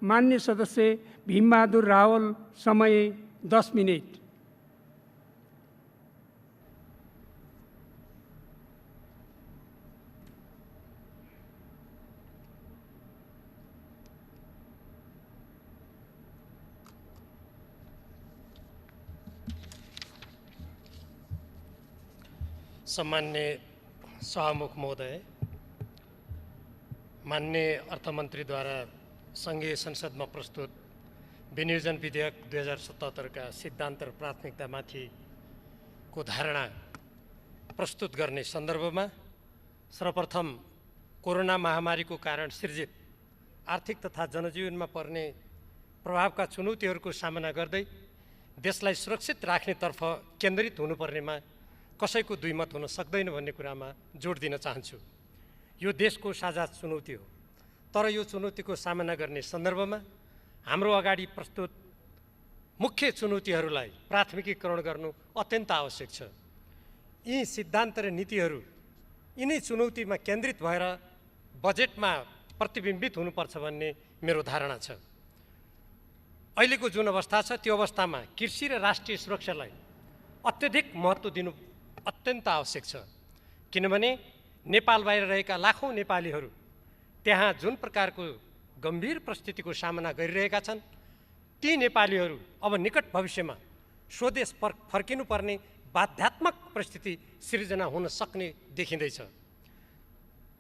मान्य सदस्य भीमबहादुर रावल, समय 10 मिनेट। सम्मान्य सभामुख महोदय, माननीय अर्थमन्त्रीद्वारा सङ्घीय संसदमा प्रस्तुत विनियोजन विधेयक 2077 का सिद्धान्त र प्राथमिकतामाथिको धारणा प्रस्तुत गर्ने सन्दर्भमा सर्वप्रथम कोरोना महामारीको कारण सृजित आर्थिक तथा जनजीवनमा पर्ने प्रभावका चुनौतीहरूको सामना गर्दै देशलाई सुरक्षित राख्नेतर्फ केन्द्रित हुनुपर्नेमा कसैको दुईमत हुन सक्दैन भन्ने कुरामा जोड दिन चाहन्छु। यो देशको साझा चुनौती हो, तर यो चुनौतीको सामना गर्ने सन्दर्भमा हाम्रो अगाडि प्रस्तुत मुख्य चुनौतीहरूलाई प्राथमिकीकरण गर्नु अत्यन्त आवश्यक छ। यी सिद्धान्त र नीतिहरू यिनै चुनौतीमा केन्द्रित भएर बजेटमा प्रतिबिम्बित हुनुपर्छ भन्ने मेरो धारणा छ। अहिलेको जुन अवस्था छ त्यो अवस्थामा कृषि र राष्ट्रिय सुरक्षालाई अत्यधिक महत्त्व दिनु अत्यन्त आवश्यक छ, किनभने नेपाल बाहिर रहेका लाखौँ नेपालीहरू त्यहाँ जुन प्रकारको गम्भीर परिस्थितिको सामना गरिरहेका छन्, ती नेपालीहरू अब निकट भविष्यमा स्वदेश फर्किनुपर्ने बाध्यात्मक परिस्थिति सिर्जना हुन सक्ने देखिँदैछ।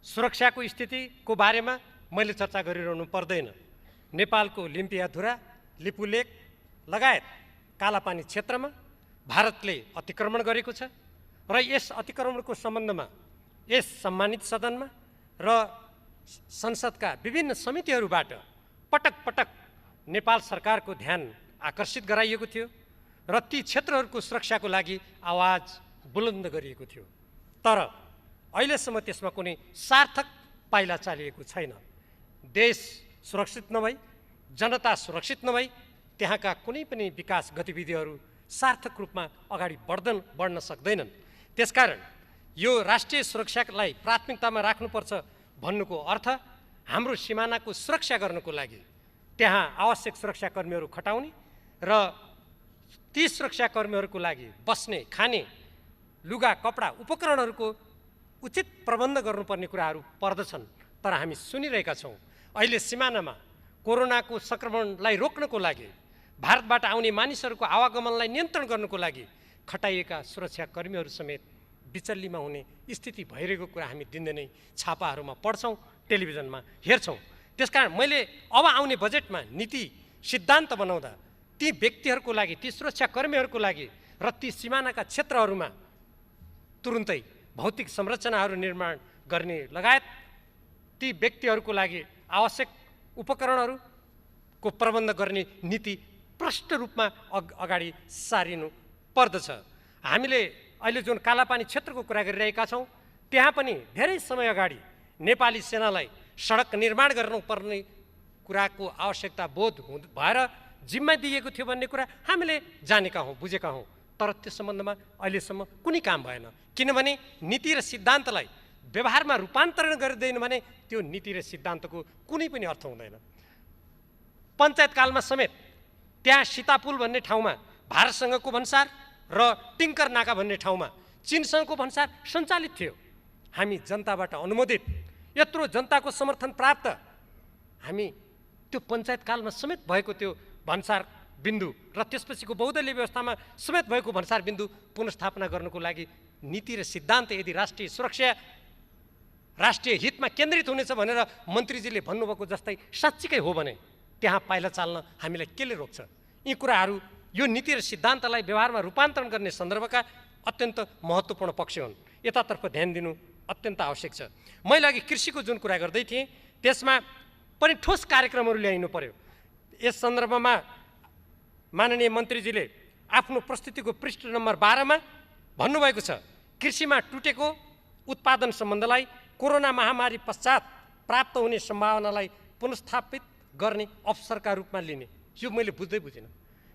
सुरक्षाको स्थितिको बारेमा मैले चर्चा गरिरहनु पर्दैन। नेपालको लिम्पियाधुरा, लिपुलेक लगायत कालापानी क्षेत्रमा भारतले अतिक्रमण गरेको छ र यस अतिक्रमणको सम्बन्धमा यस सम्मानित सदनमा र संसदका विभिन्न समितिहरूबाट पटक पटक नेपाल सरकारको ध्यान आकर्षित गराइएको थियो र ती क्षेत्रहरूको सुरक्षाको लागि आवाज बुलन्द गरिएको थियो, तर अहिलेसम्म त्यसमा कुनै सार्थक पाइला चालिएको छैन। देश सुरक्षित नभई, जनता सुरक्षित नभई त्यहाँका कुनै पनि विकास गतिविधिहरू सार्थक रूपमा अगाडि बढ्न सक्दैनन्। त्यसकारण यो राष्ट्रिय सुरक्षालाई प्राथमिकतामा राख्नुपर्छ भन्नुको अर्थ हाम्रो सिमानाको सुरक्षा गर्नको लागि त्यहाँ आवश्यक सुरक्षाकर्मीहरू खटाउने र ती सुरक्षाकर्मीहरूको लागि बस्ने, खाने, लुगा, कपडा, उपकरणहरूको उचित प्रबन्ध गर्नुपर्ने कुराहरू पर्दछन्। तर हामी सुनिरहेका छौँ अहिले सिमानामा कोरोनाको सङ्क्रमणलाई रोक्नको लागि, भारतबाट आउने मानिसहरूको आवागमनलाई नियन्त्रण गर्नको लागि खटाइएका सुरक्षाकर्मीहरू समेत बिचल्लीमा हुने स्थिति भइरहेको कुरा हामी दिनदिनै छापाहरूमा पढ्छौँ, टेलिभिजनमा हेर्छौँ। त्यसकारण मैले अब आउने बजेटमा नीति सिद्धान्त बनाउँदा ती व्यक्तिहरूको लागि, ती सुरक्षाकर्मीहरूको लागि र ती सिमानाका क्षेत्रहरूमा तुरुन्तै भौतिक संरचनाहरू निर्माण गर्ने लगायत ती व्यक्तिहरूको लागि आवश्यक उपकरणहरूको प्रबन्ध गर्ने नीति प्रष्ट रूपमा अगाडि सारिनु पर्दछ। हामीले अहिले जुन कालापानी क्षेत्रको कुरा गरिरहेका छौँ, त्यहाँ पनि धेरै समय अगाडि नेपाली सेनालाई सडक निर्माण गर्नुपर्ने कुराको आवश्यकता बोध भएर जिम्मा दिएको थियो भन्ने कुरा हामीले जानेका हौँ, बुझेका हौँ, तर त्यो सम्बन्धमा अहिलेसम्म कुनै काम भएन। किनभने नीति र सिद्धान्तलाई व्यवहारमा रूपान्तरण गरिँदैन भने त्यो नीति र सिद्धान्तको कुनै पनि अर्थ हुँदैन। पञ्चायतकालमा समेत त्यहाँ सीतापुल भन्ने ठाउँमा भारतसँगको भन्सार र टिङ्कर नाका भन्ने ठाउँमा चीनसँगको भन्सार सञ्चालित थियो। हामी जनताबाट अनुमोदित, यत्रो जनताको समर्थन प्राप्त हामी त्यो पञ्चायतकालमा समेत भएको त्यो भन्सार बिन्दु र त्यसपछिको बहुदलीय व्यवस्थामा समेत भएको भन्सार बिन्दु पुनर्स्थापना गर्नको लागि नीति र सिद्धान्त यदि राष्ट्रिय सुरक्षा, राष्ट्रिय हितमा केन्द्रित हुनेछ भनेर मन्त्रीजीले भन्नुभएको जस्तै साँच्चीकै हो भने त्यहाँ पाइला चाल्न हामीलाई केले रोक्छ? यी कुराहरू यो नीति र सिद्धान्तलाई व्यवहारमा रूपान्तरण गर्ने सन्दर्भका अत्यन्त महत्त्वपूर्ण पक्ष हुन्। यतातर्फ ध्यान दिनु अत्यन्त आवश्यक छ। मैले अघि कृषिको जुन कुरा गर्दै थिएँ त्यसमा पनि ठोस कार्यक्रमहरू ल्याइनु पर्यो। यस सन्दर्भमा माननीय मन्त्रीजीले आफ्नो प्रस्तुतिको पृष्ठ नम्बर 12 मा भन्नुभएको छ, कृषिमा टुटेको उत्पादन सम्बन्धलाई कोरोना महामारी पश्चात प्राप्त हुने सम्भावनालाई पुनर्स्थापित गर्ने अवसरका रूपमा लिने। यो मैले बुझ्दै बुझिनँ।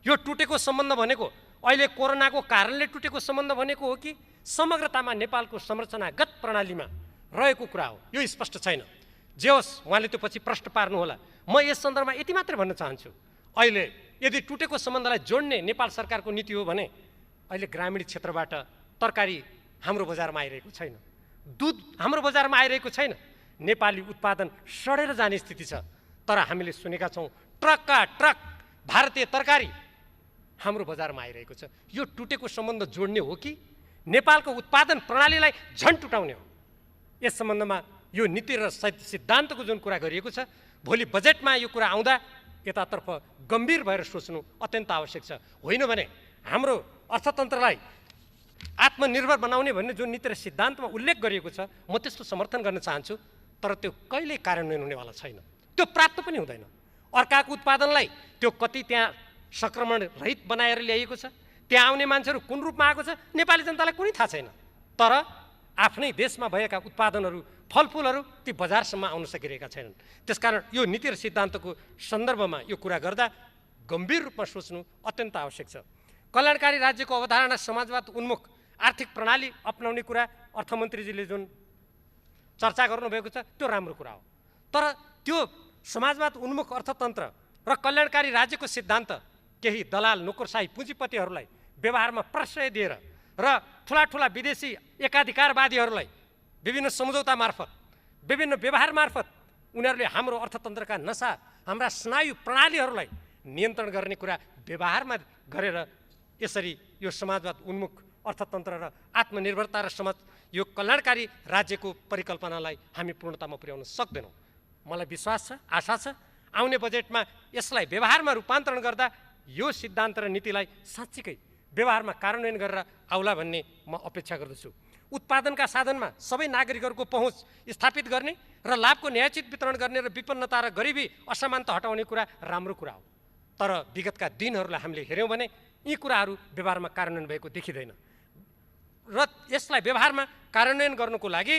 यो टुटेको सम्बन्ध भनेको अहिले कोरोनाको कारणले टुटेको सम्बन्ध भनेको हो कि समग्रतामा नेपालको संरचनागत प्रणालीमा रहेको कुरा हो? यो स्पष्ट छैन। जे होस्, उहाँले त्यो पछि प्रश्न पार्नुहोला। म यस सन्दर्भमा यति मात्रै भन्न चाहन्छु, अहिले यदि टुटेको सम्बन्धलाई जोड्ने नेपाल सरकारको नीति हो भने अहिले ग्रामीण क्षेत्रबाट तरकारी हाम्रो बजारमा आइरहेको छैन, दुध हाम्रो बजारमा आइरहेको छैन, नेपाली उत्पादन सडेर जाने स्थिति छ। तर हामीले सुनेका छौँ ट्रकका ट्रक भारतीय तरकारी हाम्रो बजारमा आइरहेको छ। यो टुटेको सम्बन्ध जोड्ने हो कि नेपालको उत्पादन प्रणालीलाई झन् टुटाउने हो? यस सम्बन्धमा यो नीति र सिद्धान्तको जुन कुरा गरिएको छ, भोलि बजेटमा यो कुरा आउँदा यतातर्फ गम्भीर भएर सोच्नु अत्यन्त आवश्यक छ। होइन भने हाम्रो अर्थतन्त्रलाई आत्मनिर्भर बनाउने भन्ने जुन नीति र सिद्धान्तमा उल्लेख गरिएको छ, म त्यसको समर्थन गर्न चाहन्छु, तर त्यो कहिल्यै कार्यान्वयन हुनेवाला छैन, त्यो प्राप्त पनि हुँदैन। अर्काको उत्पादनलाई त्यो कति त्यहाँ सङ्क्रमण रहित बनाएर ल्याइएको छ, त्यहाँ आउने मान्छेहरू कुन रूपमा आएको छ नेपाली जनतालाई कुनै थाहा छैन। तर आफ्नै देशमा भएका उत्पादनहरू, फलफुलहरू ती बजारसम्म आउन सकिरहेका छैनन्। त्यसकारण यो नीति र सिद्धान्तको सन्दर्भमा यो कुरा गर्दा गम्भीर रूपमा सोच्नु अत्यन्त आवश्यक छ। कल्याणकारी राज्यको अवधारणा समाजवाद उन्मुख आर्थिक प्रणाली अपनाउने कुरा अर्थमन्त्रीजीले जुन चर्चा गर्नुभएको छ त्यो राम्रो कुरा हो, तर त्यो समाजवाद उन्मुख अर्थतन्त्र र कल्याणकारी राज्यको सिद्धान्त केही दलाल नोकरशाही पुँजीपतिहरूलाई व्यवहारमा प्रश्रय दिएर र ठुला ठुला विदेशी एकाधिकारवादीहरूलाई विभिन्न सम्झौता मार्फत, विभिन्न व्यवहार मार्फत उनीहरूले हाम्रो अर्थतन्त्रका नसा, हाम्रा स्नायु प्रणालीहरूलाई नियन्त्रण गर्ने कुरा व्यवहारमा गरेर यसरी यो समाजवाद उन्मुख अर्थतन्त्र र आत्मनिर्भरता र समाज यो कल्याणकारी राज्यको परिकल्पनालाई हामी पूर्णतामा पुर्याउन सक्दैनौँ। मलाई विश्वास छ, आशा छ, आउने बजेटमा यसलाई व्यवहारमा रूपान्तरण गर्दा यो सिद्धान्त र नीतिलाई साँच्चीकै व्यवहारमा कार्यान्वयन गरेर आउला भन्ने म अपेक्षा गर्दछु। उत्पादनका साधनमा सबै नागरिकहरूको पहुँच स्थापित गर्ने र लाभको न्यायोचित वितरण गर्ने र विपन्नता र गरिबी असमानता हटाउने कुरा राम्रो कुरा हो, तर विगतका दिनहरूलाई हामीले हेऱ्यौँ भने यी कुराहरू व्यवहारमा कार्यान्वयन भएको देखिँदैन र यसलाई व्यवहारमा कार्यान्वयन गर्नुको लागि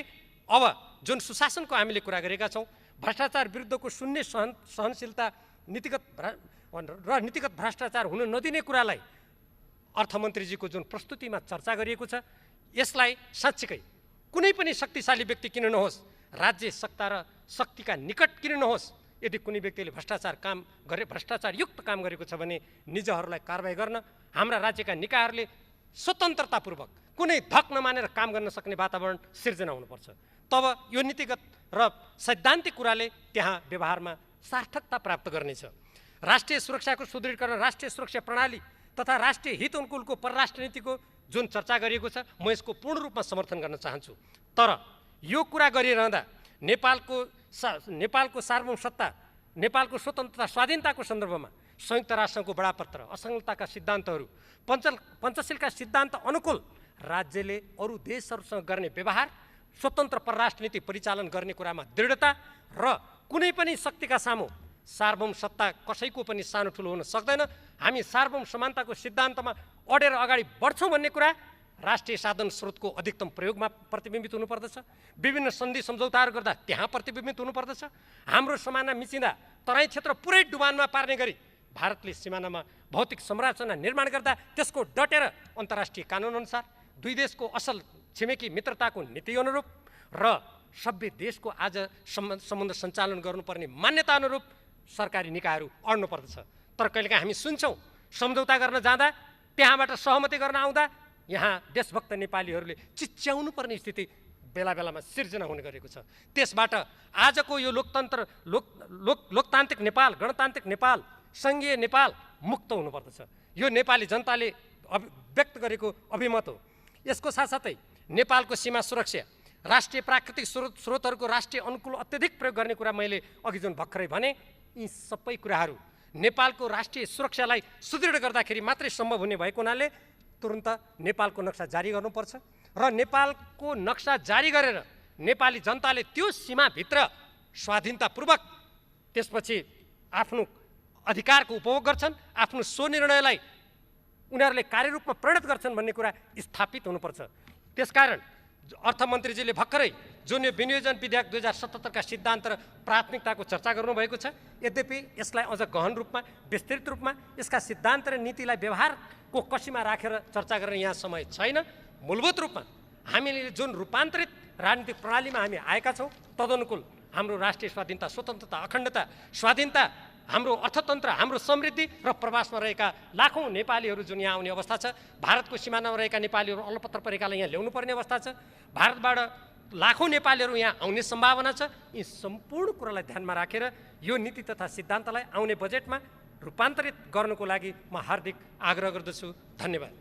अब जुन सुशासनको हामीले कुरा गरेका छौँ, भ्रष्टाचार विरुद्धको शून्य सहनशीलता नीतिगत भ्रष्टाचार हुन नदिने कुरालाई अर्थमन्त्रीजीको जुन प्रस्तुतिमा चर्चा गरिएको छ, यसलाई साँच्चीकै कुनै पनि शक्तिशाली व्यक्ति किन नहोस्, राज्य सत्ता र शक्तिका निकट किन नहोस्, यदि कुनै व्यक्तिले भ्रष्टाचारयुक्त काम गरेको छ भने निजहरूलाई कारबाही गर्न हाम्रा राज्यका निकायहरूले स्वतन्त्रतापूर्वक कुनै धक नमानेर काम गर्न सक्ने वातावरण सिर्जना हुनुपर्छ। तब यो नीतिगत र सैद्धान्तिक कुराले त्यहाँ व्यवहारमा सार्थकता प्राप्त गर्नेछ। राष्ट्रिय सुरक्षाको सुदृढीकरण, राष्ट्रिय सुरक्षा प्रणाली तथा राष्ट्रिय हित अनुकूलको परराष्ट्र नीतिको जुन चर्चा गरिएको छ, म यसको पूर्ण रूपमा समर्थन गर्न चाहन्छु। तर यो कुरा गरिरहँदा नेपालको सार्वभौम सत्ता, नेपालको स्वतन्त्रता स्वाधीनताको सन्दर्भमा संयुक्त राष्ट्रको बडापत्र, असंलग्नताका सिद्धान्तहरू, पञ्चशीलका सिद्धान्त अनुकूल राज्यले अरू देशहरूसँग गर्ने व्यवहार, स्वतन्त्र परराष्ट्र नीति परिचालन गर्ने कुरामा दृढता र कुनै पनि शक्तिका सामु सार्वभौम सत्ता कसैको पनि सानो ठुलो हुन सक्दैन। हामी सार्वभौम समानताको सिद्धान्तमा अडेर अगाडि बढ्छौँ भन्ने कुरा राष्ट्रिय साधन स्रोतको अधिकतम प्रयोगमा प्रतिबिम्बित हुनुपर्दछ। विभिन्न सन्धि सम्झौताहरू गर्दा त्यहाँ प्रतिबिम्बित हुनुपर्दछ। हाम्रो समाना मिचिँदा तराई क्षेत्र पुरै डुबानमा पार्ने गरी भारतले सिमानामा भौतिक संरचना निर्माण गर्दा त्यसको डटेर अन्तर्राष्ट्रिय कानुनअनुसार दुई देशको असल छिमेकी मित्रताको नीति अनुरूप र सभ्य देशको आज सम्बन्ध सञ्चालन गर्नुपर्ने मान्यता अनुरूप सरकारी निकायहरू अड्नु पर्दछ। तर कहिलेकाहीँ हामी सुन्छौँ सम्झौता गर्न जाँदा, त्यहाँबाट सहमति गर्न आउँदा यहाँ देशभक्त नेपालीहरूले चिच्याउनु पर्ने स्थिति बेला बेलामा सिर्जना हुने गरेको छ। त्यसबाट आजको यो लोकतान्त्रिक नेपाल, गणतान्त्रिक नेपाल, सङ्घीय नेपाल मुक्त हुनुपर्दछ। यो नेपाली जनताले व्यक्त गरेको अभिमत हो। यसको साथसाथै नेपालको सीमा सुरक्षा, राष्ट्रिय प्राकृतिक स्रोतहरूको राष्ट्रिय अनुकूल अत्यधिक प्रयोग गर्ने कुरा मैले अघि जुन भर्खरै भने, यी सबै कुराहरू नेपालको राष्ट्रिय सुरक्षालाई सुदृढ गर्दाखेरि मात्रै सम्भव हुने भएको हुनाले तुरुन्त नेपालको नक्सा जारी गर्नुपर्छ र नेपालको नक्सा जारी गरेर नेपाली जनताले त्यो सीमाभित्र स्वाधीनतापूर्वक त्यसपछि आफ्नो अधिकारको उपभोग गर्छन्, आफ्नो स्वनिर्णयलाई उनीहरूले कार्यरूपमा परिणत गर्छन् भन्ने कुरा स्थापित हुनुपर्छ। त्यसकारण अर्थमन्त्रीजीले भर्खरै जुन यो विनियोजन विधेयक 2077 का सिद्धान्त र प्राथमिकताको चर्चा गर्नुभएको छ, यद्यपि यसलाई अझ गहन रूपमा, विस्तृत रूपमा यसका सिद्धान्त र नीतिलाई व्यवहारको कसीमा राखेर चर्चा गर्ने यहाँ समय छैन। मूलभूत रूपमा हामीले जुन रूपान्तरित राजनीतिक प्रणालीमा हामी आएका छौँ, तदनुकूल हाम्रो राष्ट्रिय स्वाधीनता, स्वतन्त्रता, अखण्डता, स्वाधीनता, हाम्रो अर्थतन्त्र, हाम्रो समृद्धि र प्रवासमा रहेका लाखौँ नेपालीहरू जुन यहाँ आउने अवस्था छ, भारतको सिमानामा रहेका नेपालीहरू अलपत्र परेकालाई यहाँ ल्याउनु पर्ने अवस्था छ, भारतबाट लाखौँ नेपालीहरू यहाँ आउने सम्भावना छ। यी सम्पूर्ण कुरालाई ध्यानमा राखेर यो नीति तथा सिद्धान्तलाई आउने बजेटमा रूपान्तरित गर्नुको लागि म हार्दिक आग्रह गर्दछु। धन्यवाद।